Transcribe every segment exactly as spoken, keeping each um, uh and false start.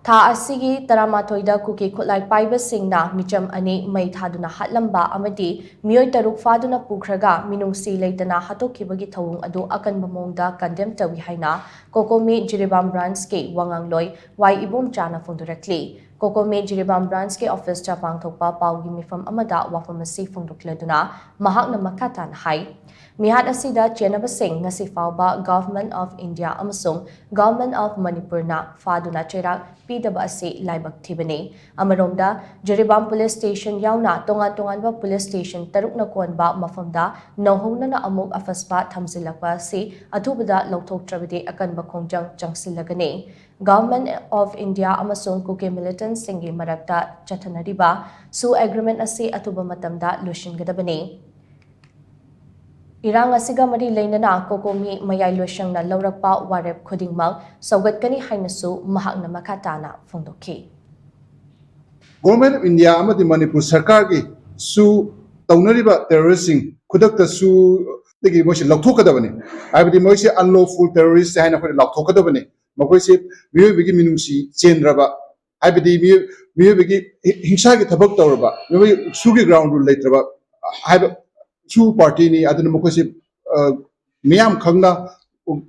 ꯊꯥ ꯑꯁꯤꯒꯤ ꯇꯔꯥꯃꯥꯊꯣꯏꯗ ꯀꯨꯀꯤ ꯈꯨꯠꯂꯥꯏ ꯄꯥꯏꯕꯁꯤꯡꯅ ꯃꯤꯆꯝ ꯑꯅꯤ ꯃꯩ ꯊꯥꯗꯨꯅ ꯍꯥꯠꯂꯝꯕ ꯑꯃꯗꯤ ꯃꯤꯑꯣꯏ ꯇꯔꯨꯛ ꯐꯥꯗꯨꯅ ꯄꯨꯈ꯭ꯔꯒ ꯃꯤꯅꯨꯡꯁꯤ ꯂꯩꯇꯅ ꯍꯥꯠꯇꯣꯛꯈꯤꯕꯒꯤ ꯊꯧꯑꯣꯡ ꯑꯗꯨ ꯑꯀꯟꯕ ꯃꯑꯣꯡꯗ ꯀꯟꯗꯦꯝ ꯇꯧꯏ ꯍꯥꯏꯅ ꯀꯣꯀꯣꯃꯤ ꯖꯤꯔꯤꯕꯥꯝ ꯕ꯭ꯔꯥꯟꯁꯀꯤ ꯋꯥꯉꯥꯡꯂꯣꯏ ꯋꯥꯏ ꯏꯕꯣꯝꯆꯥꯅ ꯐꯣꯡꯗꯣꯔꯛꯂꯤ꯫ ꯀꯣꯀꯣꯃꯤ ꯖꯤꯔꯤꯕꯥꯝ ꯕ꯭ꯔꯥꯟꯁꯀꯤ ꯑꯣꯐꯤꯁꯇ ꯄꯥꯡꯊꯣꯛꯄ ꯄꯥꯎꯒꯤ ꯃꯤꯐꯝ ꯑꯃꯗ ꯋꯥꯐꯝ ꯑꯁꯤ ꯐꯣꯡꯗꯣꯛꯂꯗꯨꯅ ꯃꯍꯥꯛꯅ ꯃꯈꯥ ꯇꯥꯅ ꯍꯥꯏ, ꯃꯤꯍꯥꯠ ꯑꯁꯤꯗ ꯆꯦꯟꯅꯕꯁꯤꯡ ꯉꯁꯤ ꯐꯥꯎꯕ Government of India ꯑꯃꯁꯨꯡ Government of ꯃꯅꯤꯄꯨꯔꯅ ꯐꯥꯗꯨꯅ ꯆꯩꯔꯥꯛ ꯄꯤꯗꯕ ꯑꯁꯤ ꯂꯥꯏꯕꯛ ꯊꯤꯕꯅꯤ꯫ ꯑꯃꯔꯣꯝꯗ, ꯖꯤꯔꯤꯕꯥꯝ ꯄꯨꯂꯤꯁ ꯁ꯭ꯇꯦꯁꯟ ꯌꯥꯎꯅ ꯇꯣꯉꯥꯟ ꯇꯣꯉꯥꯟꯕ ꯄꯨꯂꯤꯁ ꯁ꯭ꯇꯦꯁꯟ ꯇꯔꯨꯛꯅ ꯀꯣꯟꯕ ꯃꯐꯝꯗ ꯅꯧꯍꯧꯅꯅ ꯑꯃꯨꯛ ꯑꯐꯁꯄꯥ ꯊꯝꯖꯤꯜꯂꯛꯄ ꯑꯁꯤ ꯑꯊꯨꯕꯗ ꯂꯧꯊꯣꯛꯇ꯭ꯔꯕꯗꯤ ꯑꯀꯟꯕ ꯈꯣꯡꯖꯪ ꯆꯪꯁꯤꯜꯂꯒꯅꯤ꯫ Government of India ꯑꯃꯁꯨꯡ ꯀꯨꯀꯤ ꯃꯤꯂꯤꯇꯦꯟꯠꯁꯤꯡꯒꯤ ꯃꯔꯛꯇ ꯆꯠꯊꯅꯔꯤꯕ ꯁꯨ ꯑꯦꯒ꯭ꯔꯤꯃꯦꯟꯠ ꯑꯁꯤ ꯑꯊꯨꯕ ꯃꯇꯝꯗ ꯂꯣꯏꯁꯤꯟꯒꯗꯕꯅꯤ꯫ ꯏꯔꯥꯡ ꯑꯁꯤꯒ ꯃꯔꯤ ꯂꯩꯅꯅ ꯀꯣꯀꯣꯃꯤ ꯃꯌꯥꯏ ꯂꯣꯏꯁꯪꯅ ꯂꯧꯔꯛꯄ ꯋꯥꯔꯦꯞ ꯈꯨꯗꯤꯡꯃꯛ ꯁꯧꯒꯠꯀꯅꯤ ꯍꯥꯏꯅꯁꯨ ꯃꯍꯥꯛꯅ ꯃꯈꯥ ꯇꯥꯅ ꯐꯣꯡꯗꯣꯛꯈꯤ꯫ Government of India ꯑꯃꯗꯤ ꯃꯅꯤꯄꯨꯔ ꯁꯔꯀꯥꯔꯒꯤꯁꯨ ꯇꯧꯅꯔꯤꯕ terroristꯁꯤꯡ ꯈꯨꯗꯛꯇ ꯁꯨꯗꯒꯤ ꯃꯣꯏꯁꯤ ꯂꯧꯊꯣꯛꯀꯗꯕꯅꯤ꯫ ꯍꯥꯏꯕꯗꯤ ꯃꯣꯏꯁꯤ unlawful terrorist ꯍꯥꯏꯅ ꯑꯩꯈꯣꯏꯅ ꯂꯥꯎꯊꯣꯛꯀꯗꯕꯅꯤ꯫ ꯃꯈꯣꯏꯁꯤ ꯃꯤꯑꯣꯏꯕꯒꯤ ꯃꯤꯅꯨꯡꯁꯤ ꯆꯦꯟꯗ꯭ꯔꯕ, ꯍꯥꯏꯕꯗꯤ ꯃꯤꯑꯣꯏ-, ꯃꯤꯑꯣꯏꯕꯒꯤ ꯍꯤ-, ꯍꯤꯡꯁꯥꯒꯤ ꯊꯕꯛ ꯇꯧꯔꯕ, ꯃꯤꯑꯣꯏ ꯁꯨꯒꯤ ground rule ꯂꯩꯇ꯭ꯔꯕ ꯍꯥꯏꯕ ꯁꯨ partyꯅꯤ꯫ ꯑꯗꯨꯅ ꯃꯈꯣꯏꯁꯤ, ꯑ, ꯃꯤꯌꯥꯝ ꯈꯪꯅ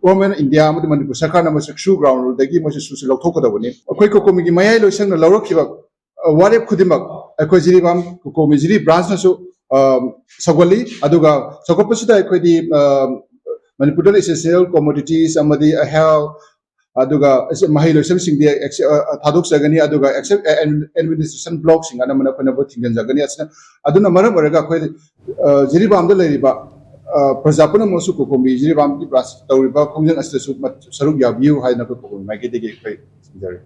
Government of India ꯑꯃꯗꯤ ꯃꯅꯤꯄꯨꯔ ꯁꯔꯀꯥꯔꯅ ꯃꯁꯤ ꯁꯨ ground ruleꯗꯒꯤ ꯃꯣꯏꯁꯤ ꯁꯨꯁꯤ ꯂꯧꯊꯣꯛꯀꯗꯕꯅꯤ꯫ ꯑꯩꯈꯣꯏ ꯀꯣꯀꯣꯃꯤꯒꯤ ꯃꯌꯥꯏ ꯂꯣꯏꯁꯪꯅ ꯂꯧꯔꯛꯈꯤꯕ, ꯑ, ꯋꯥꯔꯦꯞ ꯈꯨꯗꯤꯡꯃꯛ ꯑꯩꯈꯣꯏ ꯖꯤꯔꯤꯕꯥꯝ ꯀꯣꯀꯣꯃꯤ ꯖꯤꯔꯤ branchꯅꯁꯨ, ꯑ, ꯁꯧꯒꯠꯂꯤ꯫ ꯑꯗꯨꯒ ꯁꯧꯒꯠꯄꯁꯤꯗ ꯑꯩꯈꯣꯏꯗꯤ, ꯑ, ꯃꯅꯤꯄꯨꯔꯗ essential commodities ꯑꯃꯗꯤ health, ꯑꯗꯨꯒ ꯃꯍꯩ ꯂꯣꯏꯁꯪꯁꯤꯡꯗꯤ ꯑꯦꯛꯁ-, ꯑ, ꯊꯥꯗꯣꯛꯆꯒꯅꯤ꯫ ꯑꯗꯨꯒ ꯑꯦꯛꯁ-, ꯑꯦ-, ꯑꯦꯟ-, administration blockꯁꯤꯡ ꯑꯅꯝꯕꯅ ꯑꯩꯈꯣꯏꯅ ꯊꯤꯡꯖꯤꯟꯖꯒꯅꯤ꯫ ꯑꯁꯤꯅ, ꯑꯗꯨꯅ ꯃꯔꯝ ꯑꯣꯏꯔꯒ ꯑꯩꯈꯣꯏ, ꯑ, ꯖꯤꯔꯤꯕꯥꯝꯗ ꯂꯩꯔꯤꯕ, ꯑ, ꯄ꯭ꯔꯖꯥ ꯄꯨꯝꯅꯃꯛꯁꯨ ꯀꯣꯀꯣꯃꯤ ꯖꯤꯔꯤꯕꯥꯝꯒꯤ branch ꯇꯧꯔꯤꯕ ꯈꯣꯡꯖꯪ ꯑꯁꯤꯗꯁꯨ ꯃ-, ꯁꯔꯨꯛ ꯌꯥꯕꯤꯌꯨ ꯍꯥꯏꯅ ꯑꯩꯈꯣꯏ ꯀꯣꯀꯣꯃꯤ ꯃꯥꯏꯀꯩꯗꯒꯤ ꯑꯩꯈꯣꯏ ꯊꯤꯡꯖꯔꯤ꯫